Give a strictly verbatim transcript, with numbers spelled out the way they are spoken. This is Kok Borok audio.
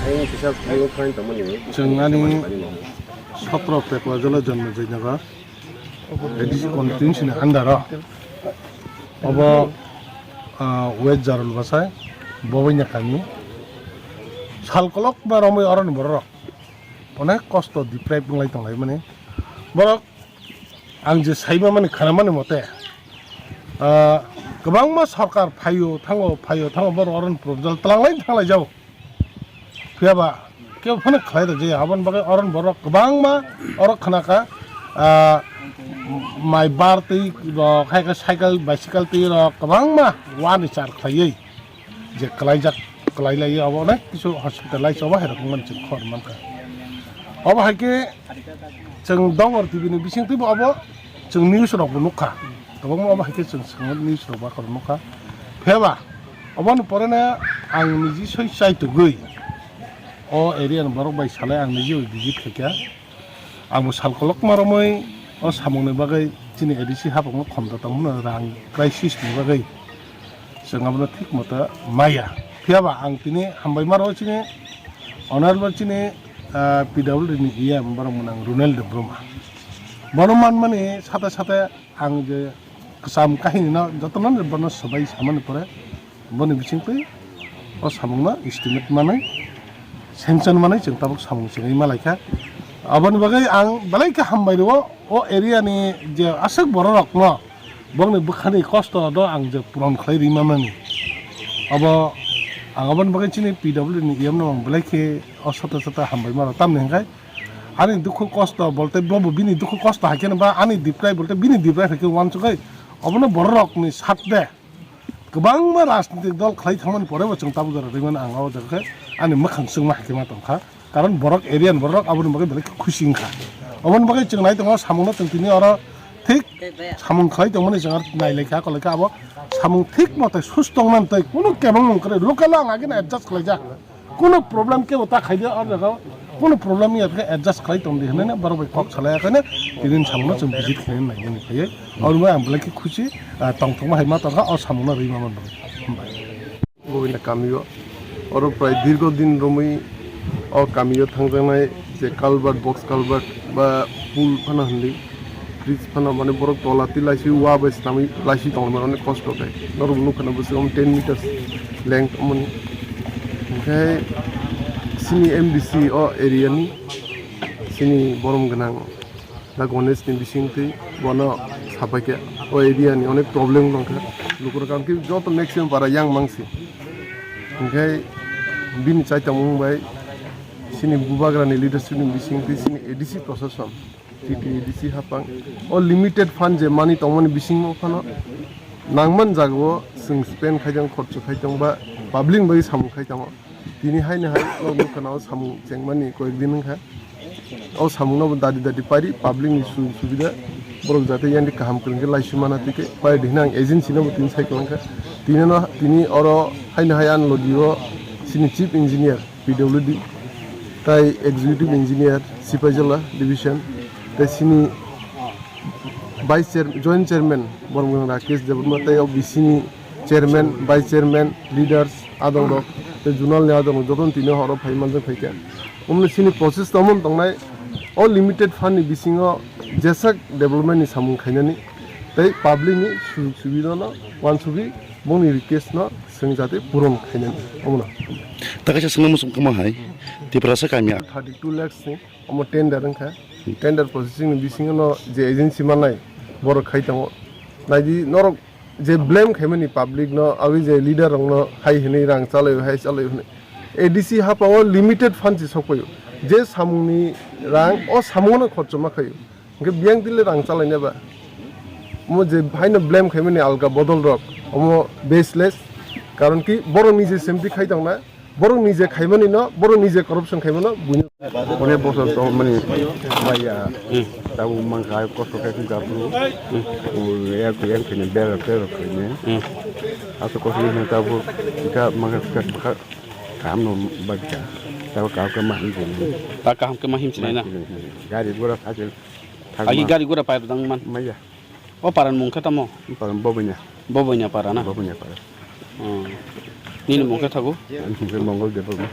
Chwng ani sotro Pekla Jala Janma Jaynagar, A D C constituency ni under o. Obo, ah, West Jarul Bwsai, Boboina kami. Sal kolok ba romwi oroni borok rok onek kosto deprive wnglai tonglai mani. Borok ang je saima mani khana mani mote, ah, kwbangma sarkar phaio thango, phaio thango, borok oroni proposal twlanglai thanglai jao. Phiya ba kebo phano khlai rwjaya, aboni bagwi oroni borok kwbangma oro khna kha, ah, mai bar twi rok, hai khe cycle, bicycle twi rok kwbangma wani char khlaiwi je kwlaijak, kwlai laiwi abo onek kisu hospitalize obo hai rok wngmani chwng khobor mankha. Obo hai khe chwng Dongor T V ni bising twibo obo chwng news rok bo nukha. Kwbangma obo hai khe chwng swngmani news rok ba khorok nukha. Phiya ba oboni pore no ang niji soi chai tugwi o area ni borok bai salai ang niji bai visit khaikha. Ang bo sal kolokma romwi o samung ni bagwi chini A D C hapung no khom da tongmano rang crisis ni bagwi chwng abono thik moto maya. Phiya ba ang tini hambai maro chini honorable chini, ah, P W D ni E M borok mwnang Runel Debbarma. Bono manmani sate sate ang je kwcham kahini no jotono bono swbai samani pore boni bisingtwi o samung no estimate manwi, sanction manwi chwng tabuk samung chwngwi malaikha. Aboni bagwi ang belai khe hambai rwo o area ni je aswk borok rok no bongni bwkhani kosto no ang je puron khlai rwi manani. Abo ang aboni bagwi chini P W D ni E M no ang belai khe o sata sata hambai maro tamni hwnkhe ani dukhu kosto bolte bobo bini dukhu kosto hai kheno ba ani diprai bolte bini diprai hai khe uansugwi obono borok rokni sat de kwbangma rajnitik dol khlai thangmani pore bo chwng tabuk jora rwimani ang o jaga khe ani mwkhang chwngma hai khe ma tongkha, karon borok area ni borok aboni bagwi belai khe khusi wngkha. Oboni bagwi chwng nai tongo samungno chwng tini oro thik samung khlai tongmani chwng aro nai laikha, kok laikha abo samung thik mote susto wngnani tei kunu kebengmung kwrwi local o ang agini adjust khlaijak. Kuno problem kebo ta khaidi o jaga o, kuno problem ya khe adjust khlai tongdi hinwi borok bai kok salai khaina tini samungno chwng visit khlai nai nini phaiwi. Oro ang belai khe khusi, ah, tongthokma hai ma tongkha o samungno rwi ma man bagwi. Hambai. Govinda kamio oro prai dirgo din romwi o kamio thangjaknai je culvert, box culvert ba pool phano hinwi bridge phano mane borok tola twi laisi wa bai swnamwi laisi tongmani onek kosto khe norok nukha na bwswk ten meters length wngmani. Hinkhe chini M D C o area ni chini borom gwnang da Ganesh ni bising twi bono sapai khe o area ni onek problem wng tongkha. Lukurok ang khe joto maximum para yang mangsi. Hinkhe bini chaitamung bai chini bubagra ni leadership ni bising twi chini A D C prosason. T T A D C hapang o limited fund je mani tongmani bisingo phano nangman jagao chwng spend khai tong, khorcho khai tong ba public bai samung khai tongo. Tini haino hai nok nukha na o samung chengmani koyek din wngkha. O samungno bo dadi dadi pari public ni sujog subida borok jate yani kaham kwrwng khe laisima na tike pari di hwnwi ang agency no bo tini sai kwlangkha. Tini no tini oro haino hai ani logi o chini chief engineer P W D, tai Executive Engineer, Sipaijala Division, tai chini Vice Chair-, Joint Chairman, Boromgwlang Rakesh Debbarma, tai o B C ni Chairman, Vice Chairman, leaders, adongrok, tai Zonal ni adongrok, jotono tini horo phai manjak phaikha. Omni chini process tamon tongnai, o limited fund ni bisingo jesak development ni samung khainani, tai public ni sujog subida no, uansugwi bongni request no, Chwng jate puron khainani omono. Ta kaisa swngna muchung kama hai, Tiprasa kamia. Thirty two lakhs ni omo tender wngkha. Tender processing ni bisingo no je agency manai borok khai tongo. Naidi norok je blame khaimani public no, aboni je leader rok no hai hinwi rang chalai hai chalai hinwi. A D C hapao limited fund se sokpaio. Je samung ni rang o samung no khorcho ma khaio. Hwnkhe biyang tile rang chalaina ba? Omo je haino blame khaimani alga bodol rok, omo baseless. Karon ki borok nije semti khai tongna, borok nije khaimani no, borok nije corruption khaimano buino. Onek bosor tongmani maya, tabuk mankha kosto khe khe gapru. Yak yak khene bera bera khene. Aso kosto ni tabuk ka mankha ka kaham no bagka. Tabuk kaham ka mahim khene. Ta kaham ka mahim sinai na. Gari gora khaje. Agi gari gura pai rwdang man. Maya. O paran mung khe tamo? Paran Boboina. Boboina para na? Boboina para. Hmm. Nini mung khe thago? Ani mung khe Mongol Debbarma.